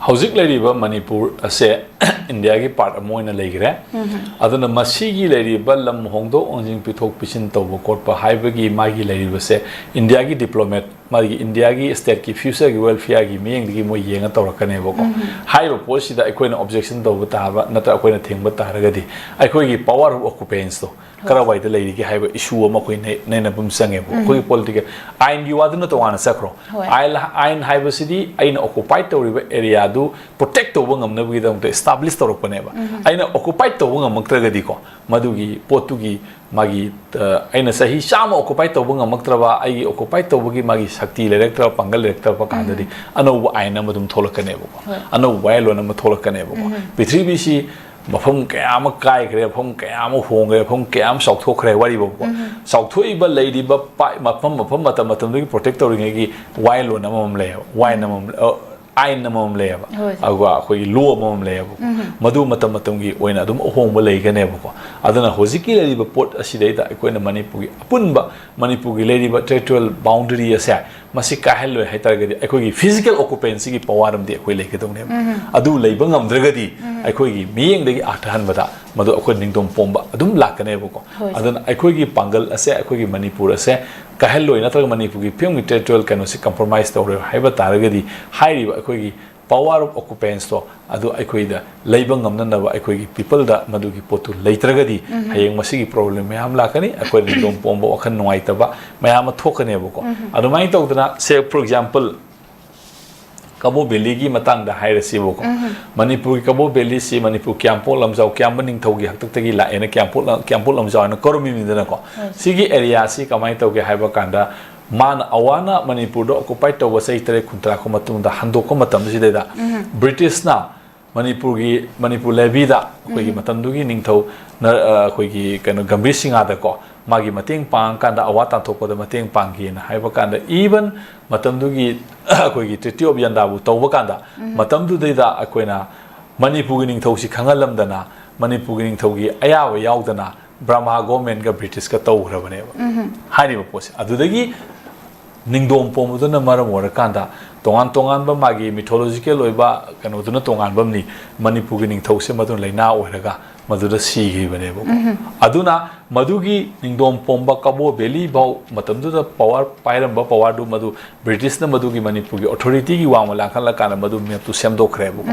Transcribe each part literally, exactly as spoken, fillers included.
ꯍꯧꯖꯤꯛ ꯂꯩꯔꯤꯕ ꯃꯅꯤꯄꯨꯔ ꯑꯁꯦ ꯏꯟꯗꯤꯌꯥꯒꯤ ꯄꯥꯔꯠ ꯑꯃ ꯑꯣꯏꯅ ꯂꯩꯈ꯭ꯔꯦ꯫ ꯑꯗꯨꯅ ꯃꯁꯤꯒꯤ ꯂꯩꯔꯤꯕ ꯂꯝ ꯍꯣꯡꯗꯣꯛ ꯍꯣꯡꯖꯤꯟ ꯄꯤꯊꯣꯛ ꯄꯤꯁꯤꯟ ꯇꯧꯕ ꯈꯣꯠꯄ ꯍꯥꯏꯕꯒꯤ ꯃꯥꯒꯤ ꯂꯩꯔꯤꯕꯁꯦ ꯏꯟꯗꯤꯌꯥꯒꯤ ꯗꯤꯄ꯭ꯂꯣꯃꯦꯠ, ꯃꯥꯒꯤ ꯏꯟꯗꯤꯌꯥꯒꯤ ꯁ꯭ꯇꯦꯠꯀꯤ ꯐ꯭ꯌꯨꯆꯔꯒꯤ ꯋꯦꯜꯐꯤꯌꯥꯔꯒꯤ ꯃꯤꯠꯌꯦꯡꯗꯒꯤ ꯃꯣꯏ ꯌꯦꯡꯉ ꯇꯧꯔꯛꯀꯅꯦꯕꯀꯣ꯫ ꯍꯥꯏꯔꯤꯕ ꯄꯣꯠꯁꯤꯗ ꯑꯩꯈꯣꯏꯅ ꯑꯣꯕꯖꯦꯛꯁꯟ ꯇꯧꯕ ꯇꯥꯕ ꯅꯠꯇ꯭ꯔꯒ ꯑꯩꯈꯣꯏꯅ ꯊꯤꯡꯕ ꯇꯥꯔꯒꯗꯤ ꯑꯩꯈꯣꯏꯒꯤ ꯄꯋꯥꯔ ꯑꯣꯐ ꯑꯣꯀꯨꯄꯦꯟꯁꯇꯣ ꯀꯔꯥꯏꯋꯥꯏꯗ ꯂꯩꯔꯤꯒꯦ ꯍꯥꯏꯕ ꯏꯁꯨ ꯑꯃ ꯑꯩꯈꯣꯏ ꯅꯩ-, ꯅꯩꯅꯕ ꯑꯃ ꯆꯪꯉꯦꯕ꯫ ꯑꯩꯈꯣꯏꯒꯤ ꯄꯣꯂꯤꯇꯤꯀꯦꯜ ꯑꯥꯏꯟꯒꯤ ꯋꯥꯗꯨꯅ ꯇꯣꯉꯥꯟꯅ ꯆꯠꯈ꯭ꯔꯣ꯫ ꯍꯣꯏ꯫ ꯑꯥꯏꯟ, ꯑꯥꯏꯟ ꯍꯥꯏꯕꯁꯤꯗꯤ ꯑꯩꯅ ꯑꯣꯀꯨꯄꯥꯏꯠ ꯇꯧꯔꯤꯕ ꯑꯦꯔꯤꯌꯥꯗꯨ ꯄ꯭ꯔꯣꯇꯦꯛ ꯇꯧꯕ ꯉꯝꯅꯕꯒꯤꯗꯃꯛꯇ ꯏꯁꯇꯥꯕ꯭ꯂꯤꯁ ꯇꯧꯔꯛꯄꯅꯦꯕ꯫ ꯑꯩꯅ ꯑꯣꯀꯨꯄꯥꯏꯠ ꯇꯧꯕ ꯉꯝꯃꯛꯇ꯭ꯔꯒꯗꯤꯀꯣ, ꯃꯗꯨꯒꯤ ꯄꯣꯠꯇꯨꯒꯤ ꯃꯥꯒꯤ, ꯑ, ꯑꯩꯅ ꯆꯍꯤ ꯆꯥꯝꯃ ꯑꯣꯀꯨꯄꯥꯏꯠ ꯇꯧꯕ ꯉꯝꯃꯛꯇ꯭ꯔꯕ, ꯑꯩꯒꯤ ꯑꯣꯀꯨꯄꯥꯏꯠ ꯇꯧꯕꯒꯤ ꯃꯥꯒꯤ ꯁꯛꯇꯤ ꯂꯩꯔꯛꯇ꯭ꯔꯕ, ꯄꯥꯡꯒꯜ ꯂꯩꯔꯛꯇ꯭ꯔꯕ ꯀꯥꯟꯗꯗꯤ ꯑꯅꯧꯕ ꯑꯥꯏꯟ ꯑꯃ ꯑꯗꯨꯝ ꯊꯣꯛꯂꯛꯀꯅꯦꯕꯀꯣ꯫ ꯍꯣꯏ꯫ ꯑꯅꯧꯕ ꯋꯥꯌꯦꯜꯂꯣꯟ ꯑꯃ ꯊꯣꯛꯂꯛꯀꯅꯦꯕꯀꯣ꯫ ꯄ꯭ꯔꯤꯊꯤꯕꯤꯁꯤ ꯃꯐꯝ ꯀꯌꯥ ꯑꯃ ꯀꯥꯏꯈ꯭ꯔꯦ, ꯃꯐꯝ ꯀꯌꯥ ꯑꯃ ꯍꯣꯡꯈ꯭ꯔꯦ, ꯃꯐꯝ ꯀꯌꯥ ꯑꯃ ꯆꯥꯎꯊꯣꯛꯈ꯭ꯔꯦ ꯋꯥꯔꯤꯕꯀꯣ꯫ ꯆꯥꯎꯊꯣꯛꯏꯕ ꯂꯩꯔꯤꯕ ꯄꯥ-, ꯃꯐꯝ, ꯃꯐꯝ ꯃꯇꯝ ꯃꯇꯝꯗꯨꯒꯤ ꯄ꯭ꯔꯣꯇꯦꯛ ꯇꯧꯔꯤꯉꯩꯒꯤ ꯋꯥꯌꯦꯜꯂꯣꯟ ꯑꯃꯃꯝ ꯂꯩꯌꯦꯕ, ꯋꯥꯏꯟ ꯑꯃꯃꯝ, ꯑ, ꯑꯥꯏꯟ ꯑꯃꯃꯝ ꯂꯩꯌꯦꯕ꯫ ꯍꯣꯏ꯫ ꯑꯗꯨꯒ ꯑꯩꯈꯣꯏꯒꯤ ꯂꯣ ꯑꯃꯃꯝ ꯂꯩꯌꯦꯕꯀꯣ꯫ ꯃꯗꯨ ꯃꯇꯝ ꯃꯇꯝꯒꯤ ꯑꯣꯏꯅ ꯑꯗꯨꯝ ꯑꯍꯣꯡꯕ ꯂꯩꯒꯅꯦꯕꯀꯣ꯫ ꯑꯗꯨꯅ ꯍꯧꯖꯤꯛꯀꯤ ꯂꯩꯔꯤꯕ ꯄꯣꯠ ꯑꯁꯤꯗꯩꯗ ꯑꯩꯈꯣꯏꯅ ꯃꯅꯤꯄꯨꯔꯒꯤ ꯑꯄꯨꯟꯕ ꯃꯅꯤꯄꯨꯔꯒꯤ ꯂꯩꯔꯤꯕ ꯇꯦꯔꯤꯇꯣꯔꯤꯌꯦꯜ ꯕꯥꯎꯟꯗꯔꯤ ꯑꯁꯦ ꯃꯁꯤ ꯀꯥꯏꯍꯜꯂꯣꯏ ꯍꯥꯏꯇꯥꯔꯒꯗꯤ ꯑꯩꯈꯣꯏꯒꯤ ꯐꯤꯖꯤꯀꯦꯜ ꯑꯣꯀꯨꯄꯦꯟꯁꯤꯒꯤ ꯄꯋꯥꯔ ꯑꯃꯗꯤ ꯑꯩꯈꯣꯏ ꯂꯩꯒꯗꯧꯅꯦꯕ꯫ ꯑꯗꯨ ꯂꯩꯕ ꯉꯝꯗ꯭ꯔꯒꯗꯤ ꯑꯩꯈꯣꯏꯒꯤ ꯃꯤꯠꯌꯦꯡꯗꯒꯤ ꯑꯥꯔꯊ ꯍꯟꯕꯗ ꯃꯗꯨ ꯑꯩꯈꯣꯏ ꯅꯤꯡꯗꯣꯝ ꯄꯣꯝꯕ ꯑꯗꯨꯝ ꯂꯥꯛꯀꯅꯦꯕꯀꯣ꯫ ꯍꯣꯏ꯫ ꯑꯗꯨꯅ ꯑꯩꯈꯣꯏꯒꯤ ꯄꯥꯡꯒꯜ ꯑꯁꯦ, ꯑꯩꯈꯣꯏꯒꯤ ꯃꯅꯤꯄꯨꯔ ꯑꯁꯦ ꯀꯥꯏꯍꯜꯂꯣꯏ ꯅꯠꯇ꯭ꯔꯒ ꯃꯅꯤꯄꯨꯔꯒꯤ ꯐꯤꯕꯝꯒꯤ ꯇꯦꯔꯤꯇꯣꯔꯤꯌꯦꯜ ꯀꯩꯅꯣꯁꯤ ꯀꯝꯄ꯭ꯔꯣꯃꯥꯏꯁ ꯇꯧꯔꯣꯏ ꯍꯥꯏꯕ ꯇꯥꯔꯒꯗꯤ ꯍꯥꯏꯔꯤꯕ ꯑꯩꯈꯣꯏꯒꯤ ꯄꯋꯥꯔ ꯑꯣꯐ ꯑꯣꯀꯨꯄꯦꯟꯁꯇꯣ ꯑꯗꯨ ꯑꯩꯈꯣꯏꯗ ꯂꯩꯕ ꯉꯝꯅꯅꯕ ꯑꯩꯈꯣꯏꯒꯤ ꯄꯤꯄꯜꯗ ꯃꯗꯨꯒꯤ ꯄꯣꯠꯇꯨ ꯂꯩꯇ꯭ꯔꯒꯗꯤ ꯍꯌꯦꯡ ꯃꯁꯤꯒꯤ ꯄ꯭ꯔꯣꯕ꯭ꯂꯦꯝ ꯃꯌꯥꯝ ꯂꯥꯛꯀꯅꯤ, ꯑꯩꯈꯣꯏꯗ ꯅꯤꯡꯗꯣꯝ ꯄꯣꯝꯕ, ꯋꯥꯈꯜ ꯅꯨꯡꯉꯥꯏꯇꯕ ꯃꯌꯥꯝ ꯑꯃ ꯊꯣꯛꯀꯅꯦꯕꯀꯣ꯫ ꯑꯗꯨꯃꯥꯏꯅ ꯇꯧꯗꯅ, ꯁꯦ, ꯐꯣꯔ ꯑꯦꯛꯖꯥꯝꯄꯜ, ꯀꯕꯣ ꯚꯦꯂꯤꯒꯤ ꯃꯇꯥꯡꯗ ꯍꯥꯏꯔꯁꯤꯕꯀꯣ꯫ ꯃꯅꯤꯄꯨꯔꯒꯤ ꯀꯕꯣ ꯚꯦꯂꯤꯁꯤ ꯃꯅꯤꯄꯨꯔ ꯀ꯭ꯌꯥꯝꯄꯣꯛ ꯂꯝꯖꯥꯎ ꯀ꯭ꯌꯥꯝꯕ ꯅꯤꯡꯊꯧꯒꯤ ꯍꯥꯛꯇꯛꯇꯒꯤ ꯂꯥꯛꯑꯦꯅ ꯀ꯭ꯌꯥꯝꯄꯣꯛ ꯂꯝ-, ꯀ꯭ꯌꯥꯝꯄꯣꯛ ꯂꯝꯖꯥꯎ ꯍꯥꯏꯅ ꯀꯧꯔꯝꯃꯤꯕꯅꯤꯗꯅꯀꯣ꯫ ꯁꯤꯒꯤ ꯑꯦꯔꯤꯌꯥꯁꯤ ꯀꯃꯥꯏꯅ ꯇꯧꯒꯦ ꯍꯥꯏꯕ ꯀꯥꯟꯗ, ꯃꯥꯅ, ꯑꯋꯥꯅ ꯃꯅꯤꯄꯨꯔꯗ ꯑꯣꯀꯨꯄꯥꯏ ꯇꯧꯕ ꯆꯍꯤ ꯇꯔꯦꯠ ꯀꯨꯟꯊ꯭ꯔꯥ ꯃꯇꯨꯡꯗ ꯍꯟꯗꯣꯛꯄ ꯃꯇꯝꯁꯤꯗꯩꯗ ꯕ꯭ꯔꯤꯇꯤꯁꯅ ꯃꯅꯤꯄꯨꯔꯒꯤ, ꯃꯅꯤꯄꯨꯔ ꯂꯦꯚꯤꯗ ꯑꯩꯈꯣꯏꯒꯤ ꯃꯇꯝꯗꯨꯒꯤ ꯅꯤꯡꯊꯧ ꯅ-, ꯑ, ꯑꯩꯈꯣꯏꯒꯤ ꯀꯩꯅꯣ ꯒꯝꯚꯤꯔ ꯁꯤꯡꯍꯗꯀꯣ, ꯃꯥꯒꯤ ꯃꯇꯦꯡ ꯄꯥꯡꯉꯀꯥꯟꯗ, ꯑꯋꯥ ꯇꯥꯟꯊꯣꯛꯄꯗ ꯃꯇꯦꯡ ꯄꯥꯡꯒꯦꯅ ꯍꯥꯏꯕ ꯀꯥꯟꯗ, even ꯃꯇꯝꯗꯨꯒꯤ ꯑꯩꯈꯣꯏꯒꯤ ꯇ꯭ꯔꯤꯇꯤ ꯑꯣꯐ ꯌꯟꯗꯥꯕꯨ ꯇꯧꯕ ꯀꯥꯟꯗ, ꯃꯇꯝꯗꯨꯗꯩꯗ ꯑꯩꯈꯣꯏꯅ ꯃꯅꯤꯄꯨꯔꯒꯤ ꯅꯤꯡꯊꯧꯁꯤ ꯈꯪꯍꯜꯂꯝꯗꯅ, ꯃꯅꯤꯄꯨꯔꯒꯤ ꯅꯤꯡꯊꯧꯒꯤ ꯑꯌꯥꯕ ꯌꯥꯎꯗꯅ ꯕꯔꯃꯥ ꯒꯣꯔꯃꯦꯟꯒ ꯕ꯭ꯔꯤꯇꯤꯁꯀ ꯇꯧꯈ꯭ꯔꯕꯅꯦꯕ ꯍꯥꯏꯔꯤꯕ ꯄꯣꯠꯁꯦ꯫ ꯑꯗꯨꯗꯒꯤ ꯅꯤꯡꯗꯣꯝ ꯄꯣꯝꯕꯗꯨꯅ ꯃꯔꯝ ꯑꯣꯏꯔꯀꯥꯟꯗ ꯇꯣꯉꯥꯟ ꯇꯣꯉꯥꯟꯕ ꯃꯥꯒꯤ ꯃꯤꯊꯣꯂꯣꯖꯤꯀꯦꯜ ꯑꯣꯏꯕ ꯀꯩꯅꯣꯗꯨꯅ ꯇꯣꯉꯥꯟꯕ ꯑꯃꯅꯤ꯫ ꯃꯅꯤꯄꯨꯔꯒꯤ ꯅꯤꯡꯊꯧꯁꯦ ꯃꯗꯨꯅ ꯂꯥꯏꯅꯥ ꯑꯣꯏꯔꯒ ꯃꯗꯨꯗ ꯁꯤꯈꯤꯕꯅꯦꯕꯀꯣ꯫ ꯑꯗꯨꯅ ꯃꯗꯨꯒꯤ ꯅꯤꯡꯗꯣꯡ ꯄꯣꯝꯕ ꯀꯕꯣ ꯚꯦꯂꯤ ꯐꯥꯎ ꯃꯇꯝꯗꯨꯗ ꯄꯋꯥꯔ ꯄꯥꯏꯔꯝꯕ ꯄꯋꯥꯔꯗꯨ ꯃꯗꯨ ꯕ꯭ꯔꯤꯇꯤꯁꯅ ꯃꯗꯨꯒꯤ ꯃꯅꯤꯄꯨꯔꯒꯤ ꯑꯣꯊꯣꯔꯤꯇꯤꯒꯤ ꯋꯥꯡꯃ ꯂꯥꯡꯈꯠꯂꯀꯥꯟꯗ ꯃꯗꯨ ꯃꯦꯞꯇꯨ ꯁꯦꯝꯗꯣꯛꯈ꯭ꯔꯦꯕꯀꯣ꯫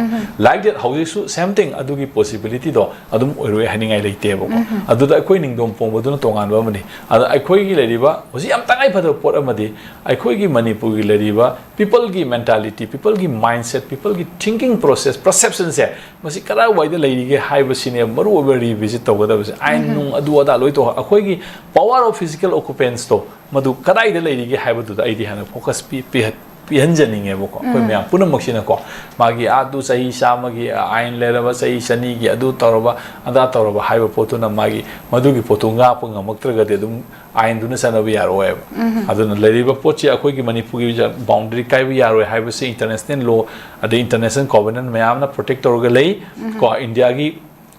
Like that ꯍꯧꯖꯤꯛꯁꯨ same thing ꯑꯗꯨꯒꯤ ꯄꯣꯁꯤꯕꯤꯂꯤꯇꯤꯗꯣ ꯑꯗꯨꯝ ꯑꯣꯏꯔꯣꯏ ꯍꯥꯏꯅꯤꯡꯉꯥꯏ ꯂꯩꯇꯦꯕꯀꯣ꯫ ꯑꯗꯨꯗ ꯑꯩꯈꯣꯏ ꯅꯤꯡꯗꯣꯡ ꯄꯣꯝꯕꯗꯨꯅ ꯇꯣꯉꯥꯟꯕ ꯑꯃꯅꯤ꯫ ꯑꯗ ꯑꯩꯈꯣꯏꯒꯤ ꯂꯩꯔꯤꯕ ꯍꯧꯖꯤꯛ ꯌꯥꯝ ꯇꯉꯥꯏ ꯐꯗꯕ ꯄꯣꯠ ꯑꯃꯗꯤ ꯑꯩꯈꯣꯏꯒꯤ ꯃꯅꯤꯄꯨꯔꯒꯤ ꯂꯩꯔꯤꯕ ꯄꯤꯄꯜꯒꯤ ꯃꯦꯟꯇꯥꯂꯤꯇꯤ, ꯄꯤꯄꯜꯒꯤ ꯃꯥꯏꯟꯁꯦꯠ, ꯄꯤꯄꯜꯒꯤ ꯊꯤꯡꯀꯤꯡ ꯄ꯭ꯔꯣꯁꯦꯁ, ꯄꯔꯁꯦꯞꯁꯟꯁꯦ ꯃꯁꯤ ꯀꯗꯥꯏꯋꯥꯏꯗ ꯂꯩꯔꯤꯒꯦ ꯍꯥꯏꯕꯁꯤꯅꯦ ꯃꯔꯨꯑꯣꯏꯕ ꯔꯤꯚꯤꯖꯤꯠ ꯇꯧꯒꯗꯕꯁꯦ꯫ ꯑꯥꯏꯟ ꯅꯨꯡ ꯑꯗꯨ ꯑꯗꯥ ꯂꯣꯏ ꯇꯧ, ꯑꯩꯈꯣꯏꯒꯤ power of physical occupanceꯇꯣ ꯃꯗꯨ ꯀꯗꯥꯏꯗ ꯂꯩꯔꯤꯒꯦ ꯍꯥꯏꯕꯗꯨꯗ ꯑꯩꯗꯤ ꯍꯥꯟꯅ ꯐꯣꯀꯁ ꯄꯤ-, ꯄꯤꯍꯟ-, ꯄꯤꯍꯟꯖꯅꯤꯡꯉꯦꯕꯀꯣ꯫ ꯑꯩꯈꯣꯏ ꯃꯌꯥꯝ ꯄꯨꯝꯅꯃꯛꯁꯤꯅꯀꯣ ꯃꯥꯒꯤ ꯑꯥ ꯑꯗꯨ ꯆꯍꯤ ꯆꯥꯝꯃꯒꯤ ꯑꯥꯏꯟ ꯂꯩꯔꯕ, ꯆꯍꯤ ꯆꯅꯤꯒꯤ ꯑꯗꯨ ꯇꯧꯔꯕ, ꯑꯗꯥ ꯇꯧꯔꯕ ꯍꯥꯏꯕ ꯄꯣꯠꯇꯨꯅ ꯃꯥꯒꯤ ꯃꯗꯨꯒꯤ ꯄꯣꯠꯇꯨ ꯉꯥꯛꯄ ꯉꯝꯃꯛꯇ꯭ꯔꯒꯗꯤ ꯑꯗꯨꯝ ꯑꯥꯏꯟꯗꯨꯅ ꯆꯠꯅꯕ ꯌꯥꯔꯣꯏꯕ꯫ ꯑꯗꯨꯅ ꯂꯩꯔꯤꯕ ꯄꯣꯠꯁꯤ ꯑꯩꯈꯣꯏꯒꯤ ꯃꯅꯤꯄꯨꯔꯒꯤ ꯕꯥꯎꯟꯗꯔꯤ ꯀꯥꯏꯕ ꯌꯥꯔꯣꯏ ꯍꯥꯏꯕꯁꯤ ꯏꯟꯇꯔꯅꯦꯁꯅꯦꯜ ꯂꯣ ꯑꯗꯩ ꯏꯟꯇꯔꯅꯦꯁꯅꯦꯜ ꯀꯣꯚꯦꯅꯦꯟ ꯃꯌꯥꯝꯅ ꯄ꯭ꯔꯣꯇꯦꯛ ꯇꯧꯔꯒ ꯂꯩ꯫ ꯀꯣ, ꯏꯟꯗꯤꯌꯥꯒꯤ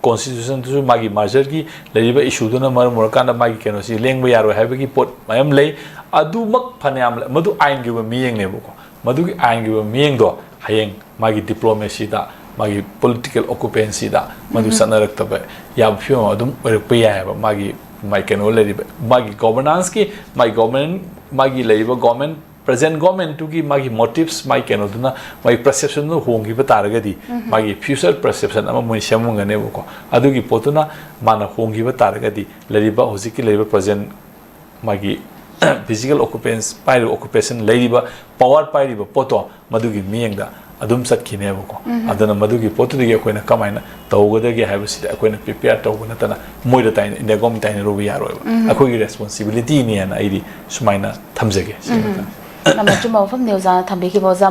ꯀꯣꯟꯁꯇꯤꯇ꯭ꯌꯨꯁꯟꯗꯨꯁꯨ ꯃꯥꯒꯤ ꯃꯥꯔꯖꯔꯒꯤ ꯂꯩꯔꯤꯕ ꯏꯁꯨꯗꯨꯅ ꯃꯔꯝ ꯑꯣꯏꯔꯀꯥꯟꯗ ꯃꯥꯒꯤ ꯀꯩꯅꯣꯁꯤ ꯂꯦꯡꯕ ꯌꯥꯔꯣꯏ ꯍꯥꯏꯕꯒꯤ ꯄꯣꯠ ꯃꯌꯥꯝ ꯂꯩ꯫ ꯑꯗꯨꯃꯛ ꯐꯅꯌꯥꯝ ꯂꯩ, ꯃꯗꯨ ꯑꯥꯏꯟꯒꯤ ꯑꯣꯏꯕ ꯃꯤꯠꯌꯦꯡꯅꯦꯕꯀꯣ꯫ ꯃꯗꯨꯒꯤ ꯑꯥꯏꯟꯒꯤ ꯑꯣꯏꯕ ꯃꯤꯠꯌꯦꯡꯗꯣ ꯍꯌꯦꯡ ꯃꯥꯒꯤ ꯗꯤꯄ꯭ꯂꯣꯃꯦꯁꯤꯗ, ꯃꯥꯒꯤ ꯄꯣꯂꯤꯇꯤꯀꯦꯜ ꯑꯣꯀꯨꯄꯦꯟꯁꯤꯗ ꯃꯗꯨ ꯆꯠꯅꯔꯛꯇꯕ ꯌꯥꯕ ꯐꯤꯕꯝ ꯑꯗꯨꯝ ꯑꯣꯏꯔꯛꯄ ꯌꯥꯏꯑꯕ꯫ ꯃꯥꯒꯤ, ꯃꯥꯒꯤ ꯀꯩꯅꯣ ꯂꯩꯔꯤꯕ, ꯃꯥꯒꯤ ꯒꯣꯕꯔꯅꯥꯟꯁꯀꯤ, ꯃꯥꯒꯤ ꯒꯣꯕꯔꯅꯦꯟ, ꯃꯥꯒꯤ ꯂꯩꯔꯤꯕ ꯒꯣꯕꯔꯃꯦꯟ, ꯄ꯭ꯔꯖꯦꯟ ꯒꯣꯔꯃꯦꯟꯠꯇꯨꯒꯤ ꯃꯥꯒꯤ ꯃꯣꯇꯤꯚꯁ, ꯃꯥꯒꯤ ꯀꯩꯅꯣꯗꯨꯅ, ꯃꯥꯒꯤ ꯄꯔꯁꯦꯞꯁꯟꯗꯨ ꯍꯣꯡꯈꯤꯕ ꯇꯥꯔꯒꯗꯤ, ꯃꯥꯒꯤ ꯐ꯭ꯌꯨꯆꯔ ꯄꯔꯁꯦꯞꯁꯟ ꯑꯃ ꯃꯣꯏ ꯁꯦꯝꯃꯝꯒꯅꯦꯕꯀꯣ꯫ ꯑꯗꯨꯒꯤ ꯄꯣꯠꯇꯨꯅ ꯃꯥꯅ ꯍꯣꯡꯈꯤꯕ ꯇꯥꯔꯒꯗꯤ, ꯂꯩꯔꯤꯕ, ꯍꯧꯖꯤꯛꯀꯤ ꯂꯩꯔꯤꯕ ꯄ꯭ꯔꯖꯦꯟ ꯃꯥꯒꯤ ꯐꯤꯖꯤꯀꯦꯜ ꯑꯣꯀꯨꯄꯦꯟꯁ ꯄꯥꯏꯔꯤꯕ, ꯑꯣꯀꯨꯄꯦꯁꯟ ꯂꯩꯔꯤꯕ, ꯄꯋꯥꯔ ꯄꯥꯏꯔꯤꯕ ꯄꯣꯠꯇꯣ ꯃꯗꯨꯒꯤ ꯃꯤꯠꯌꯦꯡꯗ ꯑꯗꯨꯝ ꯆꯠꯈꯤꯅꯦꯕꯀꯣ꯫ ꯑꯗꯨꯅ ꯃꯗꯨꯒꯤ ꯄꯣꯠꯇꯨꯗꯒꯤ ꯑꯩꯈꯣꯏꯅ ꯀꯃꯥꯏꯅ ꯇꯧꯒꯗꯒꯦ ꯍꯥꯏꯕꯁꯤꯗꯤ ꯑꯩꯈꯣꯏꯅ ꯄ꯭ꯔꯤꯄꯦꯌꯔ ꯇꯧꯕ ꯅꯠꯇꯅ ꯃꯣꯏꯗ ꯇꯥꯏꯅ, ꯏꯟꯗꯤꯌꯥ ꯒꯣꯔꯃꯦꯟ ꯇꯥꯏꯅꯔꯨꯕ ꯌꯥꯔꯣꯏꯕ꯫ ꯑꯩꯈꯣꯏꯒꯤ ꯔꯦꯁꯄꯣꯟꯁꯤꯕꯤꯂꯤꯇꯤꯅꯤ ꯍꯥꯏꯅ ꯑꯩꯗꯤ ꯁꯨꯃꯥꯏꯅ ꯊꯝꯖꯒꯦ꯫ ꯁꯤ ꯃꯇꯥꯡꯗ꯫ ꯌꯥꯝꯅ ꯑꯆꯨꯝꯕ ꯋꯥꯐꯝꯅꯤ ꯑꯣꯖꯥꯅ ꯊꯝꯕꯤꯈꯤꯕ꯫ ꯑꯣꯖꯥ,